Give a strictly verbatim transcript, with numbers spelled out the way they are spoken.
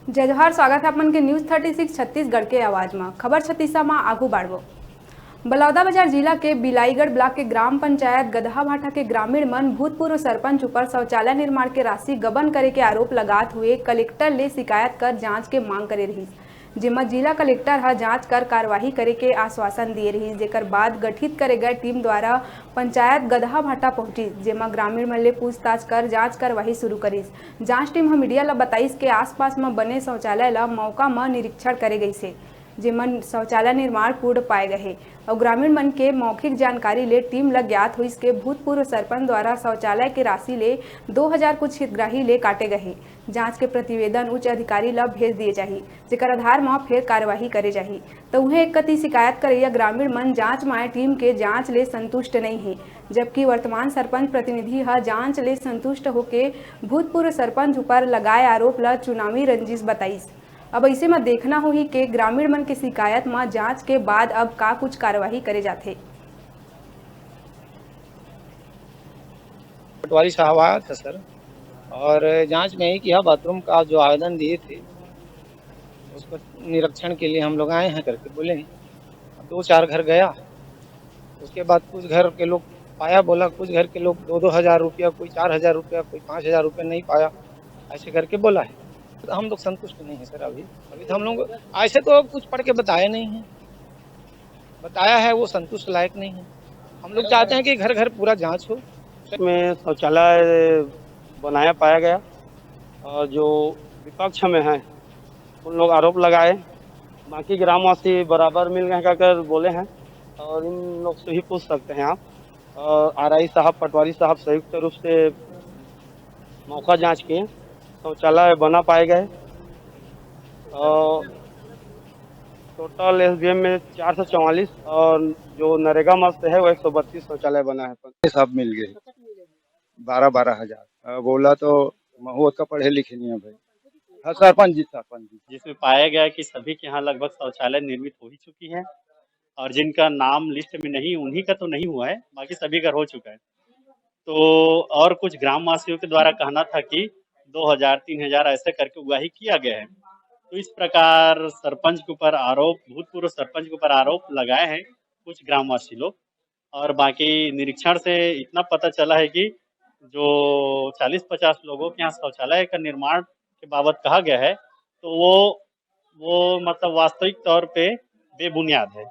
जय जोहार, स्वागत है अपन के न्यूज़ थर्टी सिक्स छत्तीसगढ़ के आवाज में। खबर छत्तीसा में आगू बाढ़बो। बलौदाबाजार जिला के बिलाईगढ़ ब्लॉक के ग्राम पंचायत गदहा भाटा के ग्रामीण मन भूतपूर्व सरपंच ऊपर शौचालय निर्माण के राशि गबन करे के आरोप लगात हुए कलेक्टर ले शिकायत कर जांच के मांग करे रहिस, जेमा जिला कलेक्टर ह जांच कर कार्यवाही करे के आश्वासन दिए रहिस, जेकर बाद गठित करे गए टीम द्वारा पंचायत गदहा भाटा पहुंचिस, जेमा ग्रामीण मन ले पूछताछ कर जांच कार्यवाही शुरू करिस। जांच टीम ह मीडिया ल बताइस के आसपास म बने शौचालय ल मौका म निरीक्षण करे गइसे, जेमन शौचालय निर्माण पूर्ण पाए गए हे। अउ ग्रामीण मन के मौखिक जानकारी ले टीम ल ज्ञात होइस के भूतपूर्व सरपंच द्वारा शौचालय के राशि ले दो हजार कुछ हितग्राही ले काटे गए हे। जांच के प्रतिवेदन उच्च अधिकारी ल भेज दिए जाही, जेकर आधार म फेर कार्यवाही करे जाही। त उहें एक कति शिकायत करैया ग्रामीण मन जांच म आए टीम के जांच ले संतुष्ट नइ हे, जबकि वर्तमान सरपंच प्रतिनिधि ह जांच ले संतुष्ट होके भूतपूर्व सरपंच ऊपर लगाए आरोप ल चुनावी रंजिश बताइस। अब अइसे म देखना होही के ग्रामीण मन के शिकायत म जांच के बाद अब का कुछ कार्यवाही करे जाथे। पटवारी साहब आया था सर, और जांच में यही किया, बाथरूम का जो आवेदन दिए थे उसको निरीक्षण के लिए हम लोग आए हैं करके बोले हैं। अब दो चार घर गया, उसके बाद कुछ घर के लोग पाया, बोला कुछ घर के लोग दो दो हजार रुपया, कोई चार हजार रुपया, कोई पाँच हजार रुपया नहीं पाया, ऐसे करके बोला है। तो हम लोग संतुष्ट नहीं है सर। अभी अभी तो हम लोग ऐसे तो कुछ पढ़ के बताया नहीं है, बताया है वो संतुष्ट लायक नहीं है। हम लोग चाहते हैं कि घर घर पूरा जांच हो। में शौचालय बनाया पाया गया और जो विपक्ष में है उन लोग आरोप लगाए, बाकी ग्रामवासी बराबर मिल गए कहकर बोले हैं और इन लोग से भी पूछ सकते हैं आप। और आरआई साहब, पटवारी साहब संयुक्त रूप से मौका जांच किए, शौचालय बना पाए गए और टोटल एसडीएम में चार सौ चौवालीस और जो नरेगा मद से है वो एक सौ बत्तीस शौचालय बना है। साहब मिल गए, बारह बारह हजार। अ, बोला तो महू ओतका पढ़े लिखे नहीं है भाई। हाँ, सरपंच जी, सरपंच जी। जिसमें पाया गया कि सभी के यहाँ लगभग शौचालय निर्मित हो ही चुकी है और जिनका नाम लिस्ट में नहीं, उन्हीं का तो नहीं हुआ है, बाकी सभी का हो चुका है। तो और कुछ ग्रामवासियों के द्वारा कहना था कि दो हजार, तीन हजार ऐसे करके उगाही किया गया है। तो इस प्रकार सरपंच के ऊपर आरोप, भूतपूर्व सरपंच के ऊपर आरोप लगाए हैं कुछ ग्रामवासी लोग। और बाकी निरीक्षण से इतना पता चला है कि जो चालीस पचास लोगों के यहाँ शौचालय का निर्माण के बाबत कहा गया है, तो वो वो मतलब वास्तविक तौर पे बेबुनियाद है।